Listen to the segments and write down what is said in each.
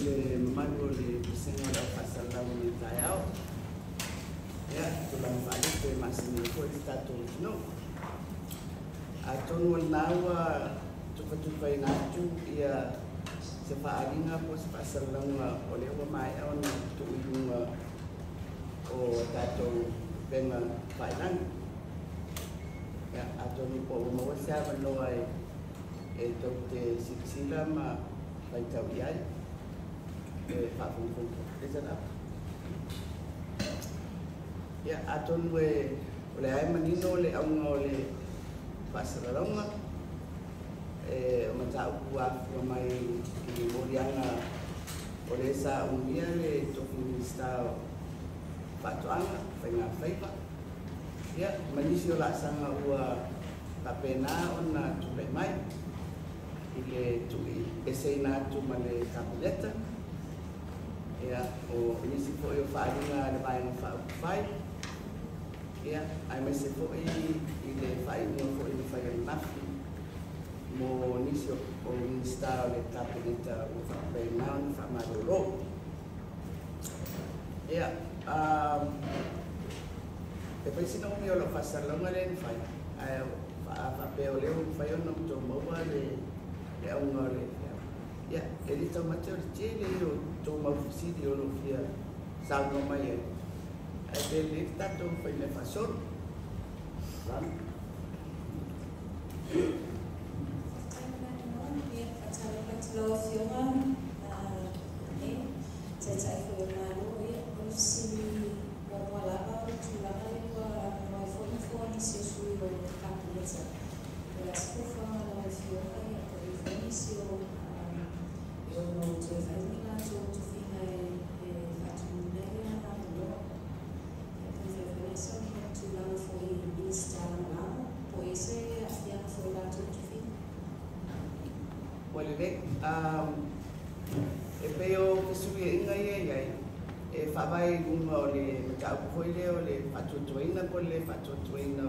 I le mamalu o le vasega o le aufaasalalau o lenei taeao. Ia, tulaga faalupe e masani ai foi le tatou atunuu. Atonu o lena ua tufatufaina atu ia se faaaliga po o se faasalalauga o lea ua maea ona tuu i luga o tatou upega tafailagi. Ia, atonu po ua maua se avanoa e tou te silasila ma faitau i ai e faafogafoga. Is it up? Ia, atonu e o lea e manino le auga o le faasalalauga e o mataupu afua mai i moliaga o lea sa umia le tofi Minisita o Faatoaga, Faiga Faiva, ia, ma nisi o laasaga ua faapena ona tulai mai i le tuueseina atu ma le Kapeneta, ia, o nisi foi o faaaliga a le Vaega Faaupufai, ia, aemaise foi i le faaiuga foi na fai ananafi mo nisi o Minisita o le Kapeneta ua faapena ona faamalolo. Ia, e fai sina umi o lau faasalalauga lea na fai, ae faapea o lea ua mafai ona outou maua le auga o le. Ia, e le taumate o le tele ia o tou mau fesili o lo o fia saunoa mai ai, ae pe lelei le tatou faimea faasolo. Ia, faatalofa atu lau Afioga e Taitai foi o le Malo. Ia, o le fesili muamua lava o le tulaga lea ua avanoa ai foi nofoa o nisi o sui o le Kapeneta. Po o le a se fuafuaga a lau Afioga, ia, po o i ai foi nisi o e ono toe fai ni latou tofiga e faatumuina ai lea avanoa. Ia, pe mafai foi ona e saunoa i le tulaga foi i Minisita Lagolago, po o i ai se aafiaga foi i latou tofiga. Ua lelei. E pei o fesuiaiga ia e i ai, e faavae i luga o le mataupu foi lea o le faatuatuaina po o le le faatuatuaina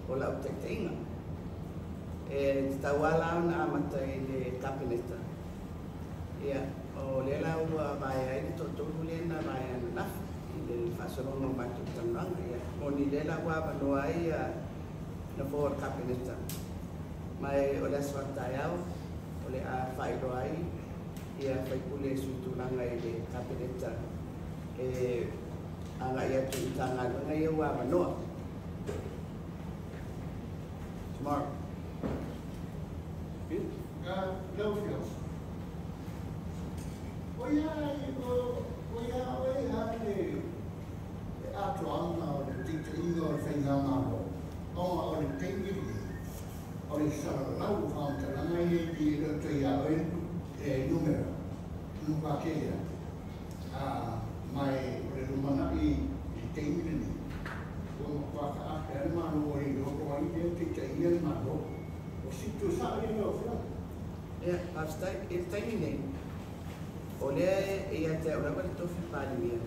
o lau taitaiga. E tatau lava la ona amata i le Kapeneta. Ia, o lea la ua vaea ai le toatolu lea na vaea ananafi i le faasologa o matou talanoaga. Ia, moni lea la ua avanoa ai nofoa o le Kapeneta. Ma o le aso a taeao o le a faailoa ai ia faipule sui tulaga i le Kapeneta e agai atu i Matagaluega ia ua avanoa. Tomorrow. Good. Lau Afioga. O ia o ia oe a le atoaga o le taitaiga o le faigamalo, ona o le taimi lenei, o le salalau o faamatalaga ia i e le o toe ia oe e numera, numera a mai o le lumanai i le taimi lenei, ua matua taape lava le Malo ua le iloa po o ai lea e taitaia le Malo. O situ sao ia lau Afioga. Ia, faafetai. I le taimi nei, o lea e ia te au lava le tofi Palemia,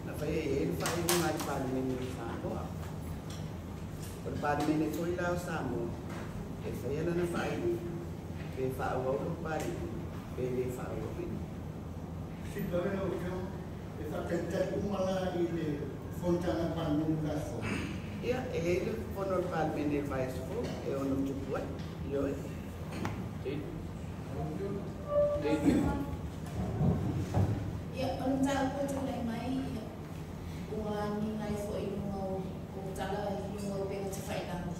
na faia i ai le faaiuga a le Palemene o Samoa. O le Palemene foi la o Samoa, e faia lana faaiuga, pe faaauau lou Palemia, pe le faaauauina. Situ ave lau Afioga, e faatalitali uma la i le fonotaga a le Palemene i le aso fou. Ia, e i ai le fono a le Palemene i le vaiaso fou e ono tupu ai. Ioe. David. Ia, o le mataupu e tulai mai, ia, ua agiga ai foi i luga o tala i luga o upega tafailagi,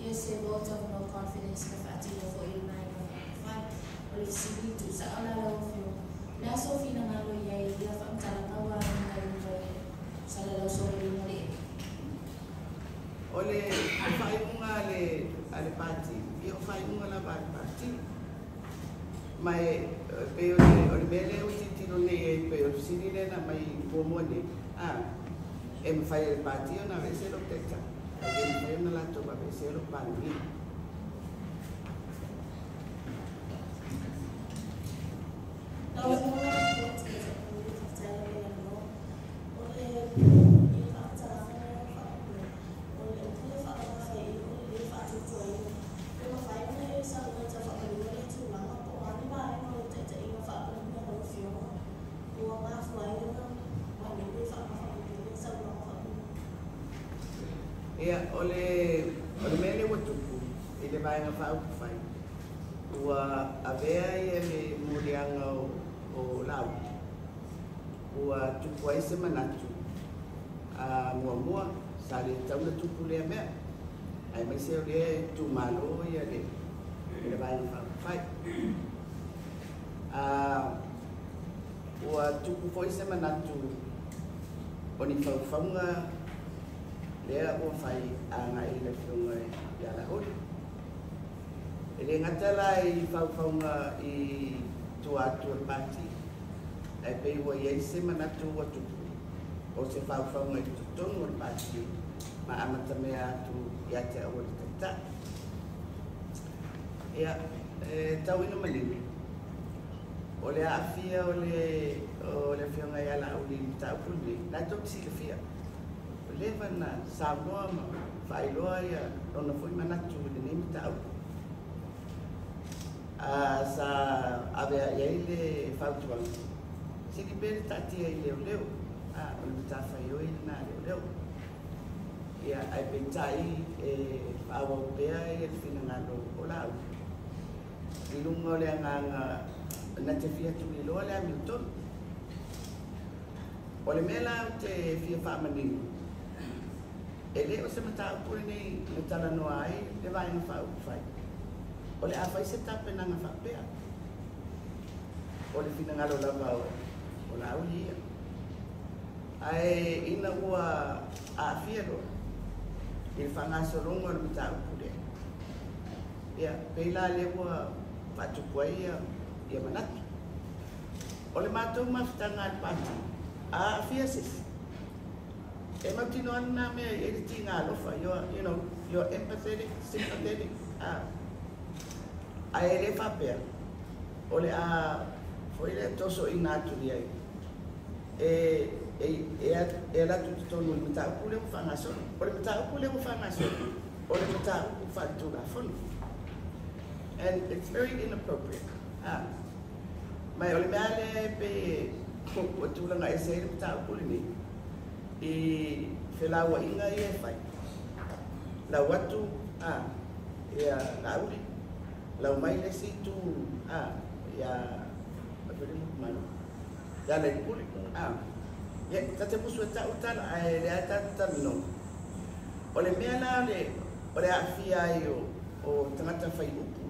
ia se vote of no confidence na faatino foi i le Vaega Faaupufai. O le fesili tuusao la lau Afioga, o le a sou finagalo i ai i ia faamatalaga ua agiga i luga o le salalau solo i luga o le ea? O le faaiuga a le Pati, ia o faaiuga lava a le Pati. Ma e pei o le mea lea ua tilotilo nei i ai, pei o le fesili lea na aumai muamua nei, e mafai e le Pati ona aveese lou taitai, ae le mafai ona latou aveesea lou Palemia. Lau Afioga i le Taitai faafetai lava i le avanoa. O le ia faamatalaga lea ua faapea, o le upu lea faaaoga fai o le le faatuatuaina. Pe mafai ona e saunoa tau faamanino lea tulaga po o a ni vaega o le taitaiga. Ia, o le mea lea ua tupu i le Vaega Faaupufai, ua avea ia le moliaga o Laauli, ua tupu ai se manatu muamua, sa le tatau ona tupu lea mea, aemaise o lea e itumalo ia le Vaega Faaupufai. Ua tupu foi se manatu o ni faufauga lea ua fai agai i le Afioga ia Laauli. E le gata la i faufauga i tua atu o le pati, ae pei ua i ai se manatu ua tupu o se faufauga i totonu o le pati ma amatamea atu ia te au o le Taitai. Ia, e tau ina manino, o le aafia o le Afioga ia Laauli i le mataupu lenei, na tou te silafia. O leva na saunoa ma faailoa ia lona foi manatu i lenei mataupu. Sa avea i ai le fautuaga, sili pea le taatia i leoleo, o le matafaioi lena a leoleo. Ia, ae peitai e faaauau pea ia le finagalo o Laauli i luga o le agaga na te fia tuliloa le amiotonu. O le mea la ou te fia faamanino, e le o se mataupu lenei na talanoa ai le Vaega Faaupufai, o le a fai se tapenaga faapea. O le finagalo lava o Laauli ia. Ae ina ua aafia loa i le faagasologa o le mataupu lea, ia, pei la lea ua faatupu ai ia manatu. O le matou mafutaga a le pati, a aafia se isi, e mautinoa lena mea e i ai le tiga alofa, you know, you're empathetic, sympathetic. Ae le faapea, o le a foi le tosoina atu i ai, e alu atu i totonu o le mataupu lea ua faagasolo. O le mataupu lea ua faagasolo, o le mataupu faaletulafono. And it's very inappropriate. Mai o le mea lea e pei ua tulaga ese ai le mataupu lenei, i felauaiga ia e fai. Lau atu, ia Laauli, lau mai le isi itu, ia ia Lealailepule. Ia, ta te musu e ta'u tala, ae lea tatou talanoa. O le mea la o le aafia ai o tagata fai upu,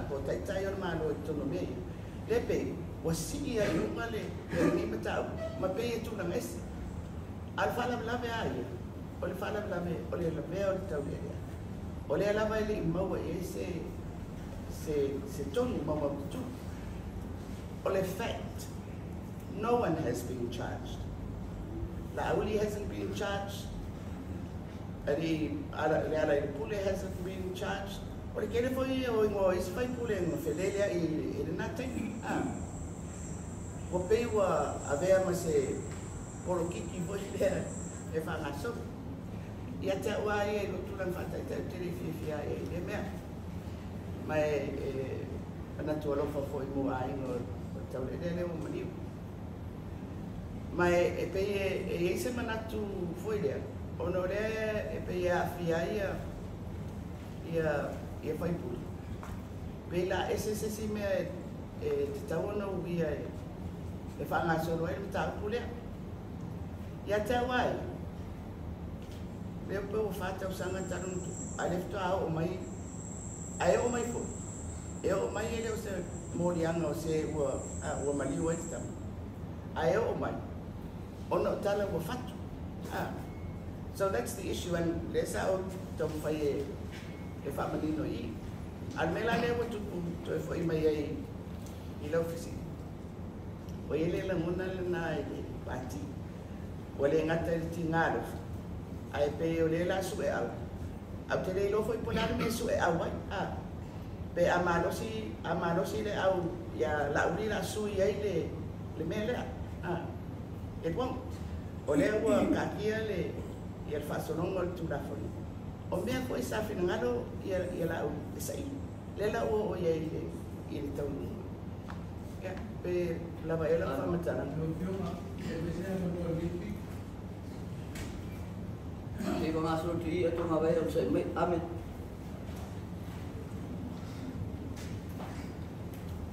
po o taitai o le Malo i totonu o mea ia, lea pei ua sii ai i luga le lenei mataupu, ma pei e tulaga ese. A o le faalavelave a ia, o le faalavelave o le lavea o le taulealea. O lea lava e le i maua i ai se tonu maumaututu. O le fact, no one has been charged. Laauli hasn't been charged. Lealailepule hasn't been charged. O le tele foi o ingoa o isi faipule na felele i lena taimi. Ua pei ua avea ma se polokiki foi lea e faagasolo. Ia te au lava ia i lou tulaga faataitai ou te le i fiafia ai i lea mea. Ma e manatu alofa foi mo aiga o le taulealea lea ua maliu. Ma e pei e i ai se manatu foi lea, ona o lea e pei e aafia ai ia faipule. Pei la ese se isi mea e tatau ona uia e faagasolo ai le mataupu lea. Ia te au ai, lea pe ua 4 tausaga talu ona tupu, ae lea faatoa oo mai, ae oo mai foi. E oo mai e le o se moliaga o se ua maliu ai le tama. Ae oo mai, ona o tala ua fatu. So that's the issue, and lea sa ou taumafai e faamanino i i. A o le mea la lea ua tupu toe foi mai ai i lau fesili, ua i ai le lagona lena i le pati, ua le gata i le tiga alofa, ae pei o lea la sueau, ae ou te le iloa foi po o le a le mea e sueau ai. Pe a malosi le au ia Laauli la sui ai le mea lea. It won't. O lea ua kakia le ia le faasologa o le Tulafono. O mea foi sa finagalo ia Laauli e saili. Lea la ua oo i ai i le taunuuga. Ia, pe lava ea lau faamatalaga. Lau Afioga, e Fangasolo tu i atonga vai o sai mai. Amen.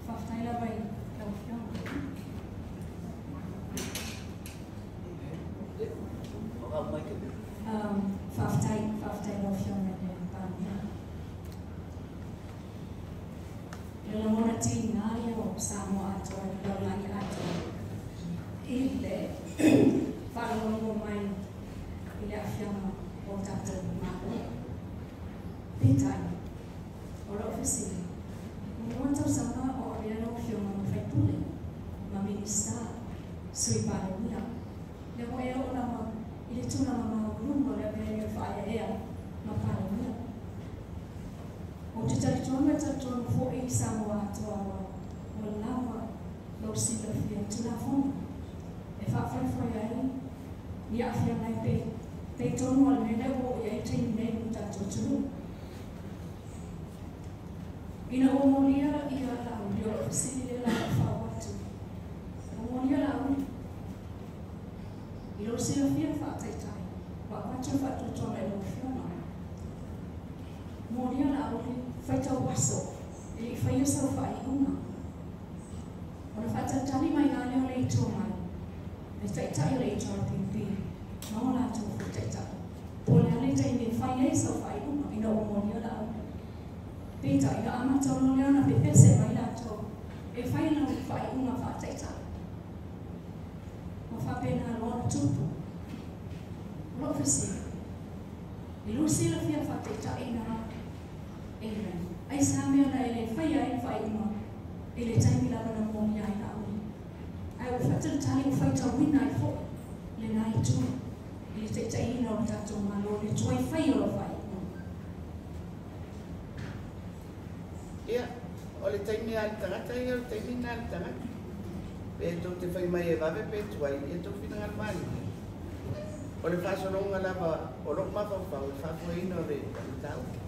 Faafetai lava i lau Afioga. Faafetai, faafetai lau Afioga i le Palemia. Le lagona tiga ia o Samoa atoa i le lalolagi atoa i le faalogologo mai i le aafiaga o tatou Malo. Peitai, o lau fesili, ua lua tausaga o avea lau Afioga ma faipule, ma Minisita, Sui Palemia, lea ua e oo lava i le tulaga maualuga o le avea ai o faaeaea ma Palemia. Ou te talitonu e talitonu foi Samoa atoa ua lava lou silafia i Tulafono e faafoefoe ai ni aafiaga e pei tonu o le mea lea ua oo i ai le taimi nei i lo tatou atunuu. Ina ua molia ia Laauli, o lau fesili lea o le a ou faaoo atu, ua molia Laauli i lou silafia faataitai, ua avatu le faatuatuaga i lau Afioga. Molia Laauli, faitau aso, e le i faia sau faaiuga. Ona faatalitali mai la lea o le Itu Agai, le Taitai o le HRPP, ma o latou foi taitai, po o le a le taimi e fai ai sau faaiuga ina ua molia Laauli. Peitai, na amata loa lea ona pepese mai latou e fai lau faaiuga faataitai. Ua faapena loa ona tupu. O lou fesili, i lou silafia faataitai na Adrian, aisea mea na e le faia ai le faaiuga i le taimi lava na molia ai Laauli? Ae ua faatalitali ua faitauina ai foi lena itu i le taitaiina o le tatou Malo i le tuai fai o lau faaiuga. Ia, o le taimi lava le tagata ia, o le taimi lena le tagata. Pe tou te fai mai e vave pe tuai, ia tou finagalo malilie. O le faasologa lava o lou mafaufau i le faafoeina o le mataupu.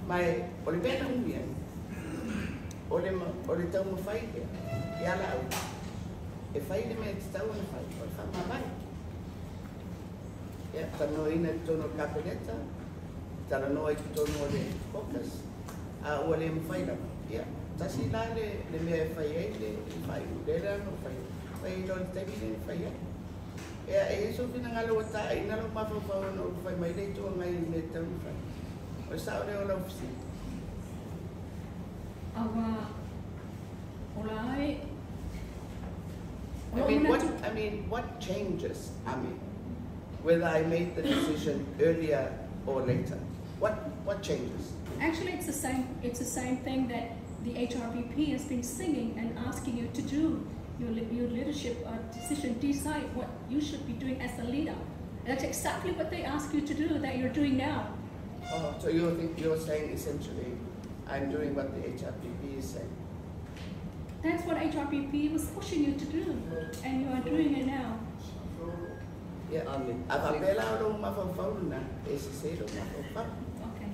Ma e, o le mea na umi ai, o le, o le taumafai lea ia Laauli e fai le mea e tatau ona fai, o le faamavae. Ia, talanoaina i totonu o le Kapeneta, talanoa i totonu o le caucus, a ua le mafai lava, ia, tasi la le, le mea e fai ai le faaiuga, lea la na ou fai, fai ai loa i le taimi lea na fai ai. Ia, e i ai sou finagalo ua taaiina lou mafaufau ona ou fai mai le Itu Agai i le mea e tatau ona fai. O le sao lea o lau fesili. Aua o la e o I lou mean, what, manatu. I mean, what changes, Ami, whether I made the decision earlier or later? What, what changes? Actually, it's the same. It's the same thing that the HRPP has been singing and asking you to do. Your leadership decision, decide what you should be doing as a leader. And that's exactly what they ask you to do that you're doing now. Oh, so you think you're saying essentially, I'm doing what the HRPP is saying. That's what HRPP was pushing you to do, and you are doing it now. Ia, Amen. a faapea la o lou mafaufau lena, e sese lou mafaufau. Okay.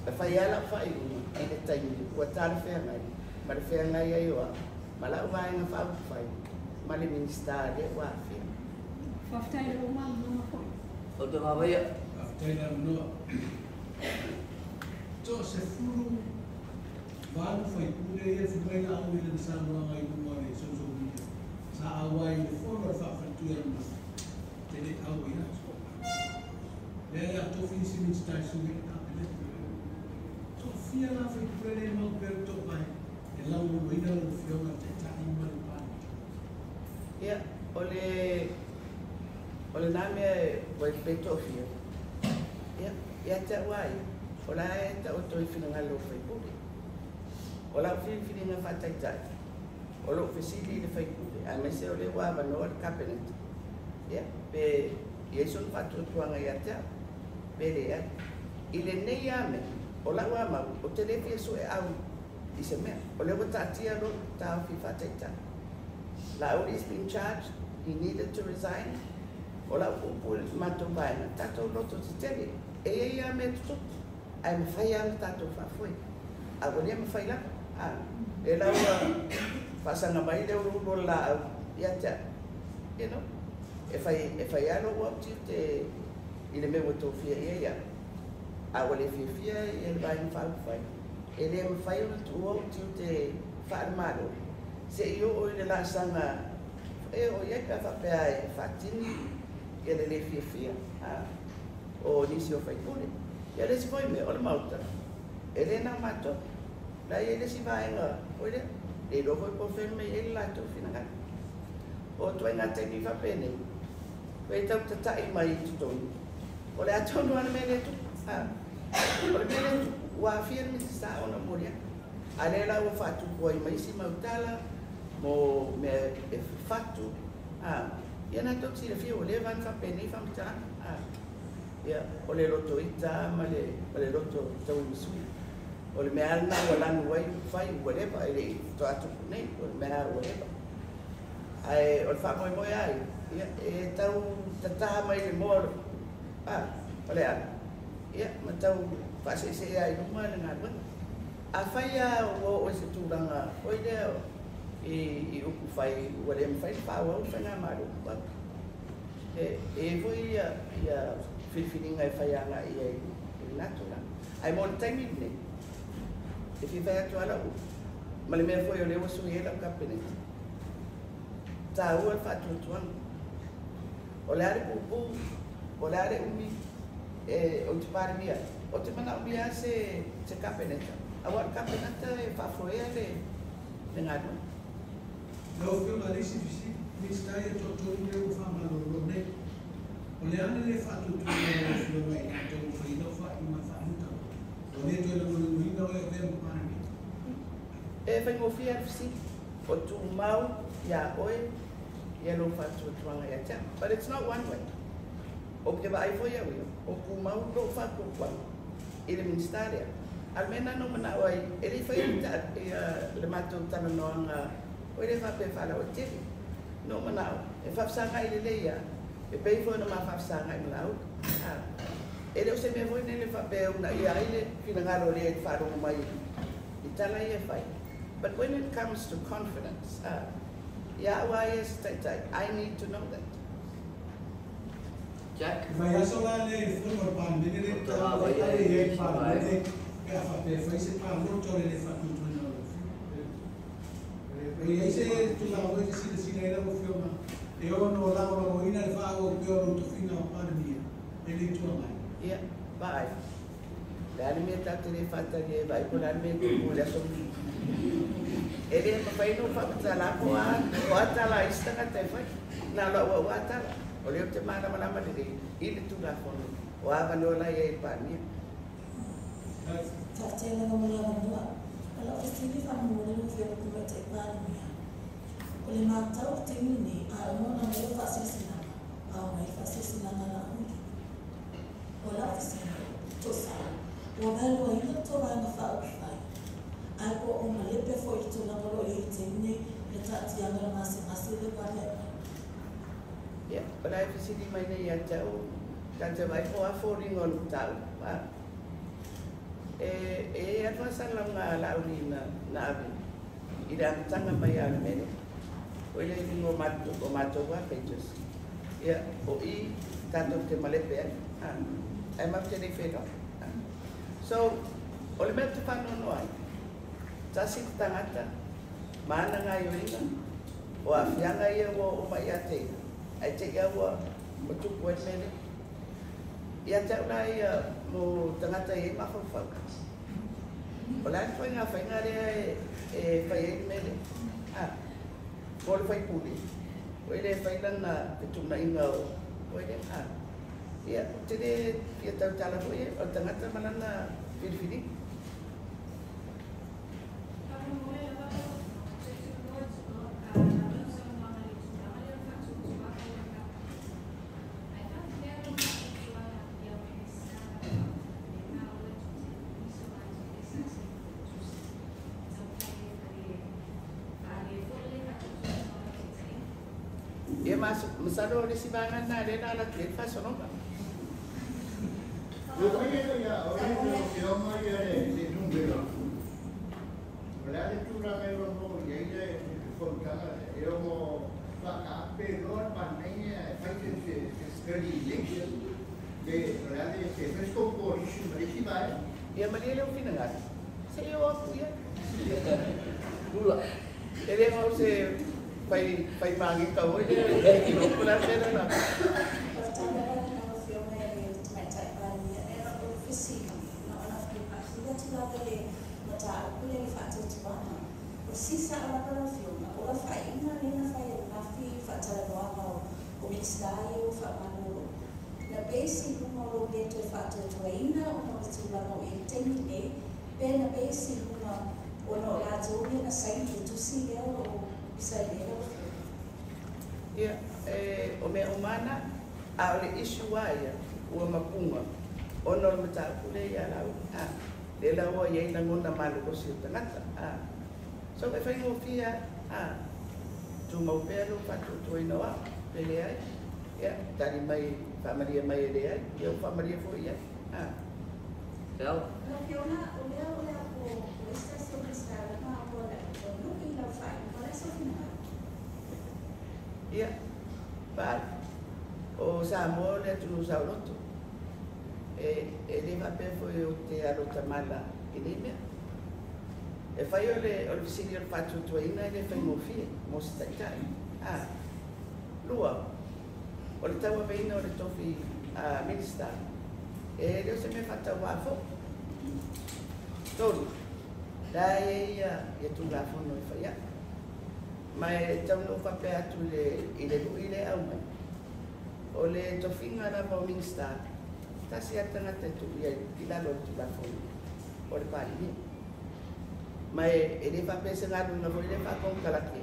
E fai lava lau faaiuga i le taimi ua talafeagai ma le feagai ai o au ma lau Vaega Faaupufai ma le Minisita lea ua aafia. Faafetai i lou malamalama foi. O te mavaia. Faafetai le avanoa. Toasefulu valu faipule ia fai mai Laauli i lana saunoaga i luga o le social media sa auai i le fono a le faafaletui ananafi te le auai atu. Lea le a tofi isi Minisita e sui ai le Kapeneta. Toafia la faipule lea e mau pea le toovae e laulauina lau Afioga i le Taitai ma le Palemia. Ia, o le, o lena mea e, ua pe toafia, ia, ia te au lava ia, o la e taoto i finagalo o faipule. O lau filifiliga faataitai, o lou fesili i le faipule, aemaise o lea ua avanoa le Kapeneta, ia, pe i ai sona faatuatuaga ia te au, pe leai. I lenei lava mea, o lau lava mau, ou te le fia sueau i se mea, o lea ua taatia lou taofi faataitai. Laauli is been charged, he needed to resign. O lau upu i le matou vaega, tatou loto tetele, e i ai lava mea tutupu, ae mafai lava ona tatou faafoe. A ua le mafai lava, a, lea la ua faasaga mai le uluulu o le laau ia te au, you know, e fai, e fai lava lou au tiute I le mea ua tofia i ai au, a ua le fiafia ia le Vaega Faaupufai, e le mafai ona tuua ou tiute faale-Malo, se'i oo i le laasaga e oo i ai pe a faapea e faatini ia le lē fiafia o nisi o faipule. Ia le isi foi mea, o le Maota, e lē na o matou, la e i ai le isi vaega foi lea, le iloa foi po o fea le mea e i ai le latou finagalo. O ituaiga taimi faapenei, e tau tata'i mai i totonu, o le a tonu lava le mea lea e tupu. O le mea lea e tupu, ua aafia le Minisita ona o moliaga. A lea la ua faatupu ai ma isi mau tala mo mea e fafatu. Ia na tou silafia ua leva ona faapenei faamatalaga. Ia, o le loto ita ma le loto tauimasui. O le mea lena ua lanu ai fai ua leva, e le i faatoa tupu nei, o le mea ua leva. Ae o le faamoemoe ai, ia, e tau tatā mai le moa o le ala, ia, ma tau faaseesee ai luma le galuega. Afai lava ua oo i se tulaga foi lea i upu fai ua le mafai ona faaauau le faigamalo, e i ai foi ia filifiliga e fai agai i ai i lena tulaga. Ae mo le taimi lenei, e fia fai atu lava lau upu, ma le mea foi o lea ua sui ai lau Kapeneta, taua le faatuatuaga. O le a le puupuu, o le a le umi e ou te palemia ai, ou te manaomia lava se Kapeneta, aua o le Kapeneta e faafoea le galuega. Lau Afioga i le isi fesili, Minisita ia toatolu lea ua faamalolo nei. O le a le lē faatuatuina o lau Afioga i latou ua faia lau faaiuga faamuta, ua le toe lagolagoina oe e avea ma Palemia? E faigofie lava le fesili, o tumau iā oe ia lou faatuatuaga ia te au. But it's not one way. Ou te vaai foi au ia, o tumau lou faatuatuaga i le Minisita lea. A o le mea lena na ou manao ai, e le i faia le matou talanoaga foi lea faapea faalauaitele. Na ou manao, e faafesagai lelei lava, e pei foi ona ma faafesagai ma lauga. E le o se mea foi lele faapea e uunaia ai le finagalo o lea i le faalogo mai i tala ia e fai. But when it comes to confidence, ia au lava ia se taitai, I need to know that. Jack. E vaiaso la lea i le fono a le Palemene lea e taua ai ale i ai le Palemene pe a faapea e fai se palota o le le faatuatuaina o lau Afioga. E i ai se tulaga foi e te silasila ai lau Afioga e ono lagolagoina le faaauau pea o lou tofiga o Palemia e le Itu Agai. Ia, vaai. O le a le mea tatou te le faatali ai, vaai po o le a le mea e tupu i le aso Mulimuli. E le mafai ona ou faamatala po o a tala a isi tagata e fai. Na o lau au lava tala. O lea ou te malamalama lelei i le Tulafono o avanoa la e i ai i le Palemia. Faafetai lava mo le avanoa. O lau fesili faamolemole lau Afioga i le Tamaitai Palemia. O le matau i le taimi lenei, a uma ona aumai lau faasilasilaga, a aumai le faasilasilaga a Laauli. O lau fesili, tusa, ua vaeluaina le tou vaega faaupufai, ae po o malepe foi i le tulaga o lo o i ai i le taimi nei le taatiaga o le gasegase lea ua aliae mai? Ia, o le a e fesili mai nei ia te au, ta te vaai po o a foliga o le mataupu. E i ai lava le faasalalauga a Laauli na ave i le amataga mai lava o le mea lea. O i le luga o matou lava pages. Ia, o i tatou te malepe ai. Ae matou te le i feiloai. So, o le mea ou te faanoanoa ai, tasi le tagata ma ana gaoioiga, o aafiaga ia ua oo mai ia te ia, ae te i lava ua tupu ai le mea lea. Ia te au la ia mo tagata e i ai mafaufau, o le a le ituaiga faiga lea e fai ai le mea lea? Mo le faipule, o i le fai lana fetuunaiga o i lea. Ia, ou te le fia tautala foi o le tagata ma lana filifiliga. Ia, masalo o le isi vaega lena lea na ala atu i ai le faasologa. Ua fai ia o le afioga ia le numera. O le a le tulaga e ono i ai le fonotaga lea, e ono faataape loa le Palemene ae fai se early election. Pe o le a le pe fresco coalition ma le isi vaega. Ia malie le ua finagalo, se i oo atu i ai. Tula. E le o se fai fai magika foi lea e tino po o le a le mea lena. O le tauala lena lau Afioga i le Tamaitai Palemia, lea o le fesili, na ona fia faafesili atu lava i le mataupu lea i le faatuatuaga. O le fesili sao lava lau Afioga, o lau faaiuga lea na fai ananafi i le faatalanoaga o Minisita ia ua faamalolo, na base i luga o lou le toe faatuatuaina ona o le tulaga o i ai i le taimi lenei, pe na base i luga ona o latou ia na saini i le tusi lea o lo o saini ai lau Afioga? Ia, o mea uma lava na, a o le issue lava ia, ua mapuga ona o le mataupu lea ia Laauli, a, lea la ua i ai lagona malolosi o tagata, a. So e faigofie lava, a, tumau pea lou faatuatuaina o au, pe leai, ia, tali mai, faamalie mai e leai, ia ua faamalie foi i ai, a. Te ao. Lau Afioga, o lea o le a po o isi tasi o Minisita lea ma ua lui i lau faaiuga, o le a sou finagalo? Ia, Paali, o Samoa o le atunuu saoloto. E, e le faapea foi ou te alotamala i nei mea. E fai o le, o le fesili o le faatuatuaina e le faigofie mo se taitai. A. Lua, o le tauaveina o le tofi a Minista, e le o se mea faatauvaa foi. Tolu, la e i ai ia, ia Tulafono e fai ai. Ma e taunuu faapea atu i le, i le lui lea e aumai, o le tofiga lava o Minista, tasi lava le tagata e tuu i ai i lalo o le Tulafono, o le Palemia. Ma e, e le faapea se galuega foi lea faakonekarate,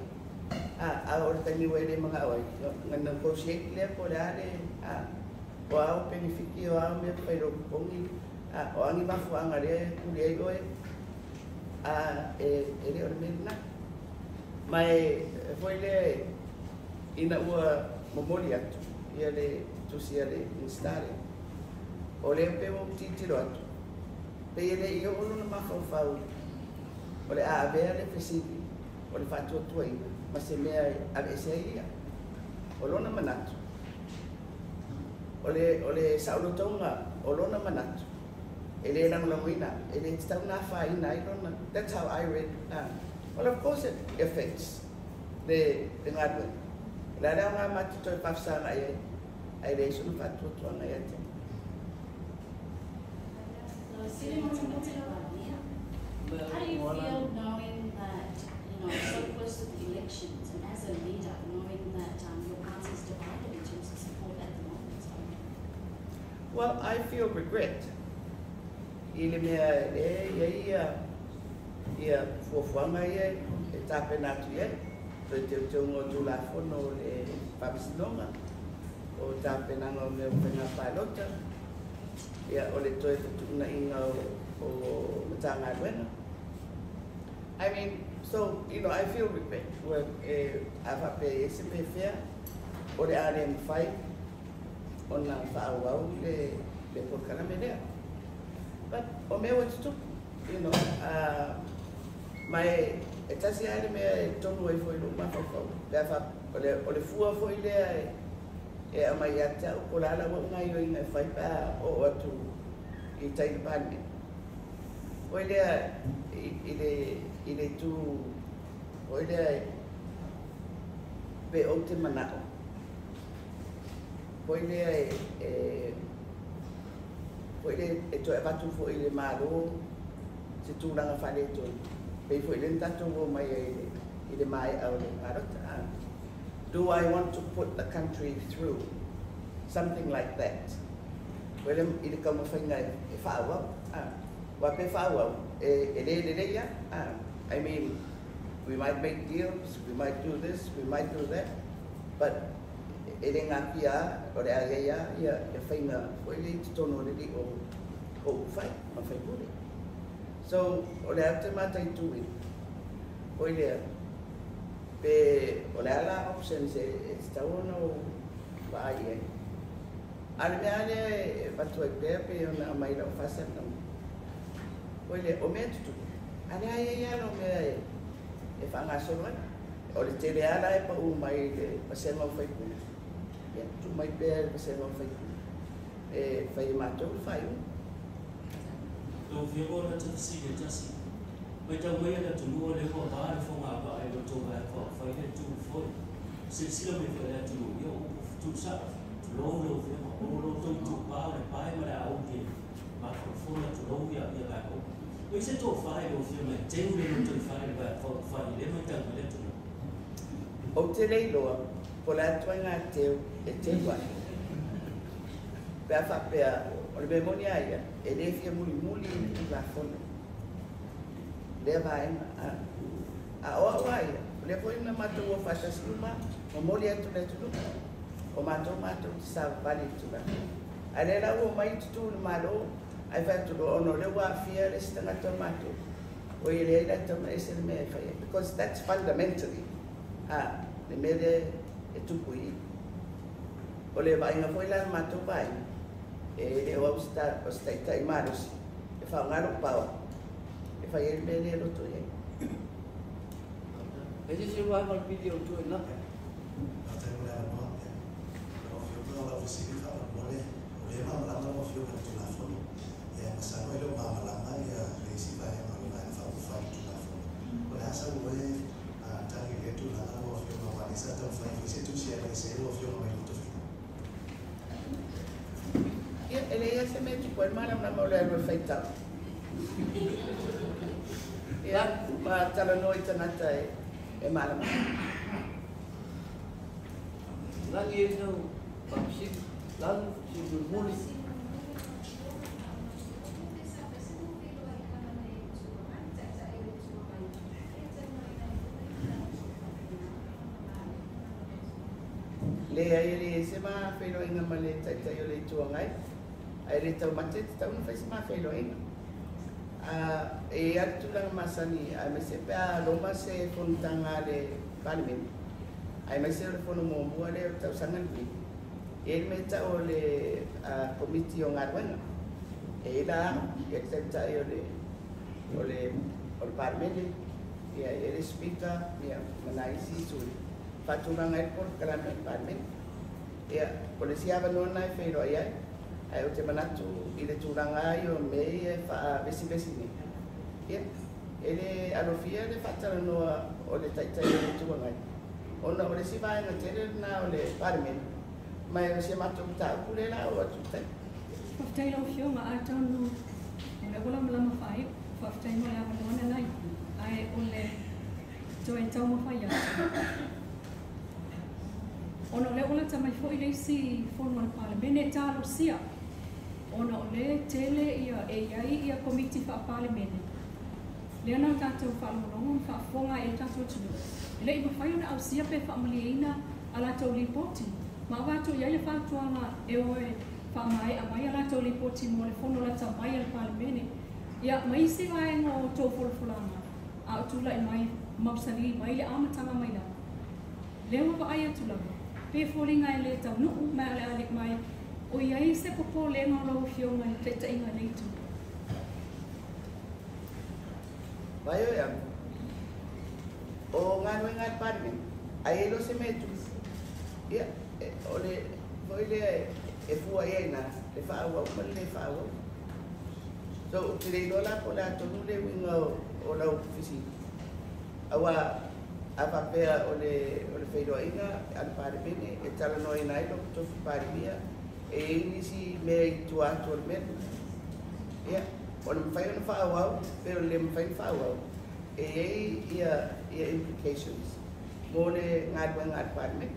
a, a oo i le taimi ua e le manao ai, ona negotiate lea po o le a le, a, o a ou penefiti, o a au mea e fai i lou totogi, a, o a ni mafuaaga lea e pule ai oe, a, e, e le o le mea lena. Ma e foi lea ina ua momoli atu ia le tusi a le Minisita lea, o lea pei ua ou tilotilo atu, pei e le i oo lona mafaufau o le a avea le fesili o le faatuatuaina ma se mea e aveese ai ia. O lona manatu, o le, o le saolotoga o lona manatu, e le lagolagoina, e le tatau ona afaina ai lona, that's how I read, well of course it affects le, le galuega. O le a le aoga matou te toe faafesagai ai, ae leai sona faatuatuaga ia te au. How do you feel knowing that, you know, so close to the elections, and as a leader, knowing that your party is divided in terms of support at the moment? Well, I feel regret i le mea lea e i ai ia, ia fuafuaga ia e tapena atu i ai, toe teuteuga o Tulafono o le Faamasinoga, o tapenaga o mea o faiga palota, ia, o le toe fetuunaiga o, o Matagaluega. I mean, so, you know, I feel regret. Ua, e, a faapea e i ai se pefea, o le a le mafai ona faaauau le, le polokalame lea. But, o mea ua tutupu, you know, ma e, e tasi lava le mea e tonu ai foi i lou mafaufau, pe a faapea, o le, o le fua foi lea e, e aumai ia te au, po o le a lava au gaoioiga e fai pe a oo atu i tai i le Palemene. Foi lea i, i le, i le itu foi lea pe ou te manao foi lea e, e foi lea e toe avatu foi i le Malo se tulaga faaletonu, pei foi lea na tatou omai ai i le, i le maea o le palota. A. Do I want to put the country through something like that? Foi lea i le taumafaiga e faaauau. A. Aua pe faaauau, e, e le lelei lava. A. I mean, we might make deals, we might do this, we might do that, but e le natia lava, o le a i ai lava ia, ia faiga foi lea i totonu o le lio o upufai ma faipule. So, o le a ou te mataituina, foi lea, pe o le a la options e, e tatau ona ou vaai i ai. A o le mea lava lea e avatu ai pea pei ona aumai i lau faasalalauga, foi lea, o mea tutupu, a o lea e i ai lava lau mea e, e faagasolo ai. O le tele lava la e pau mai i le vasega o faipule, ia, tuu mai pea i le vasega o faipule. E fai e mātou le whai. Lau Afioga o le tafesili e tasi. Mai tau mai le atunuu o le ua pā le fogavaa i lo tou vaega faaupufai le tu foi. Silasila mai foi le atunuu ia o upu fetusa. Tulou lau Afioga, o lo tou itupā o le pae ma le auli e mafolafolo tulou ia ia vaega uma. O i se tofā i lau Afioga e teu le lotoifale i le vaega faaupufai i le matau mai le atunuu. Ou te le iloa po o le a ituaiga teu e teu ai. Pe a faapea o le mea moni a ia, e le fia mulimuli i le Tulafono lea vaega. A o au a ia, o lea foi na matou o faatasi uma, momoli atu i le atunuu, o matou matou te savavali i le Tulafono. Ae lea la ua omai i tutū i le Malo, ae fai atu loa ona o lea ua aafia le isi tagata o matou, oi e leai la e tatau ona ese le mea e fai ai. Because that's fundamentally le mea lea e tupu i i. O le vaaiga foi la a le matou vaega, e le o au o se taitai malosi e faaaoga lou power e fai ai le mea lea e loto i ai. E se isi vaega o le pili o tu i ina. Faafetai mo le avanoa. Lau Afioga, o lau fesili faamolemole, o lea e malamalama lau Afioga i le Tulafono. Ia, masalo e le o malamalama le isi vaega o le Vaega Faaupufai i le Tulafono. O le a sau oe tali i lea tulaga lau Afioga, aua o lea sa taumafai foi se tusi e aveesea lau Afioga mai lou tofiga? Ia, e leai lava se mea e tupu ai le malamalama o le alu e faitau. Ia, ma talanoa i tagata e malamalama. Lagi e sau faafesili, lanu, fesili mulimuli. Leai, e leai se ma feiloaiga ma le Taitai o le Itu Agai, ae le taumate e tatau ona fai se ma feiloaiga. E i ai lava le tulaga masani, aemaise pe a loma se fonotaga a le Palemene, aemaise o le fono muamua lea o le tausaga lenei, e i ai le mea e tau o le Komiti o Galuega. E i ai la au, e i ai le Taitai o le, o le, o le Palemene, ia, e i ai le Speaker, ia, ma nai isi sui, faatulaga ai le polokalame a le Palemene. Ia, o le isi avanoa lena e feiloai ai, ae ou te manatu i le tulaga lava ia o mea ia e faavesivesi nei, ia, e le alofia le faatalanoa o le Taitai o le Itu Agai, ona o le isi vaega tele lena o le Palemene, ma o si a matou mataupu lea o le a oo atu i tai. Faafetai lau Afioga, atonu o lea ua lamalama faaiu. Faafetai mo le avanoa lenei, ae o le toe taumafai atu. Ona o lea ua lata mai foi le isi fono a le Palemene e talosia, ona o lea e tele ia e i ai ia Komiti Faa-Palemene, lea na tatou faalogologo ma faafofoga ai i le tatou atunuu, e le i mafai ona ausia pe faamalieina a latou lipoti, ma avatu i ai le fautuaga e o e faamaea mai a latou lipoti mo le fono lata mai a le Palemene, ia ma isi vaega o outou folafolaga a o tulai mai mausali mai le amataga mai lava. Lea ua vaai atu lava, pe foliga e le taunuu mai a le alii mai, o i ai se popolega o lau Afioga i le taitaiga i le itu. Vai oe au, o galuega a le Palemene, ai e le o se mea e tupu. Ia, o le foi lea e fua i ai i ina le faaauau ma le le faaauau. So, ou te le iloa la po o le a tonu le uiga o lau fesili. Aua a faapea o le o le feiloaiga a le Palemene e talanoaina ai lou tofi Palemia, e i ai nisi mea i tua atu o le mea lena. Ia, o le mafai ona faaauau pe o le le mafai ona faaauau, e i ai ia ia implications mo le galuega a le Palemene.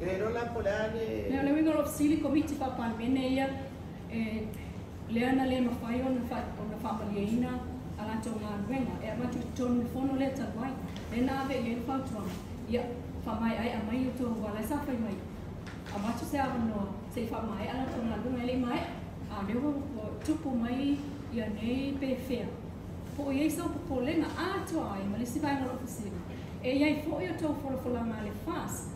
E le iloa la po o le a le. Lea o le uiga o lou fesili, Komiti Faa-Palemene ia e lea na le mafai ona ona faamalieina a latou galuega e avatu i totonu i le fono lea talu ai, lea na ave i ai le fautuaga, ia faamaeaea mai outou aua la e sa fai mai avatu se avanoa se i faamaea latou galuega e le i maea, a o lea ua tupu mai ia nei pefea. Po o i ai sau popolega atoa ai ma le isi vaega o lou fesili, e i ai foi outou folafolaga a le FAST,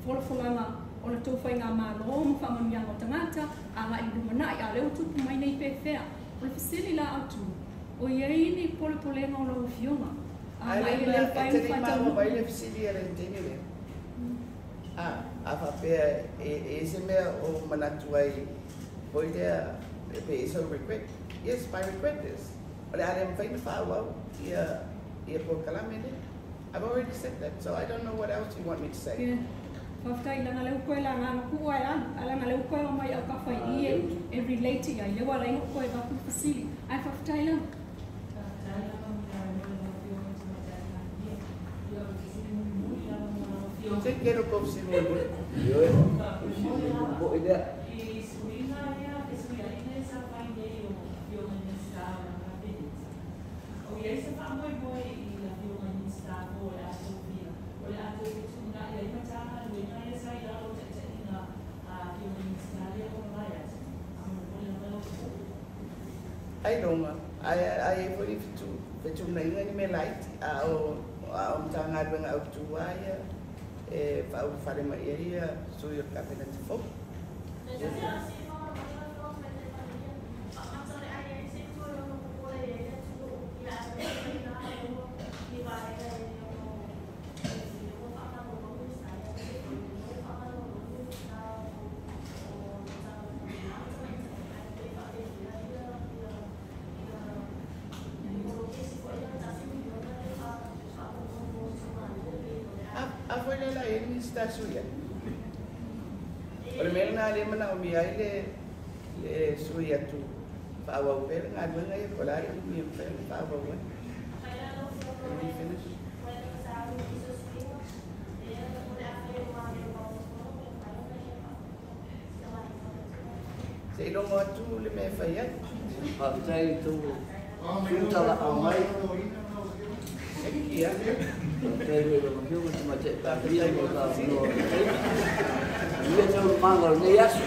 folafolaga o la tou faigamalo ma faamanuiaga o tagata agai i le lumanai, a o lea ua tupu mai nei pefea. O le fesili la autu, o i ai ni polepolega o lau Afioga Ae agai le i le e mafai te ona le i maua mai faataunuu? le fesili a le taimi lea. A. A faapea e i ai se mea o manatu ai foi lea e pe i sou regret. Yes, my regret is o le a le mafai ona faaauau ia polokalame lea. I've already said that, so I don't know what else you want me to say. Yeah. Faafetai leaga lea ua koe laga na kuu ae alu, ae leaga lea ua koe omai i autafa i i e relate i ai, lea ua ala ai ona ou toe avatu le fesili. Ae faafetai lava. Se kero kou fesili mulimuli. Ioe, o fesili mulimuli lea. Ailoga, ae ai foi ni fetuunaiga ni mea laiti, a o Matagaluega autu lava ia e faaulufale mai ai ia sui o le Kapeneta fou. A foi le la e le Minisita sui ai. O le mea lena lea e manaomia ai le sui atu faaauau pea le galuega ia po o le a le umi e mafai ona faaauau ai. Let me finish. Se i logo atu le mea e fai ai. Faafetai i tou tala mai. Ia. Faafetai foi i lau Afioga i le Tamaitai Palemia mo le avanoa o le taimi. Manuia taualumaga o lenei aso.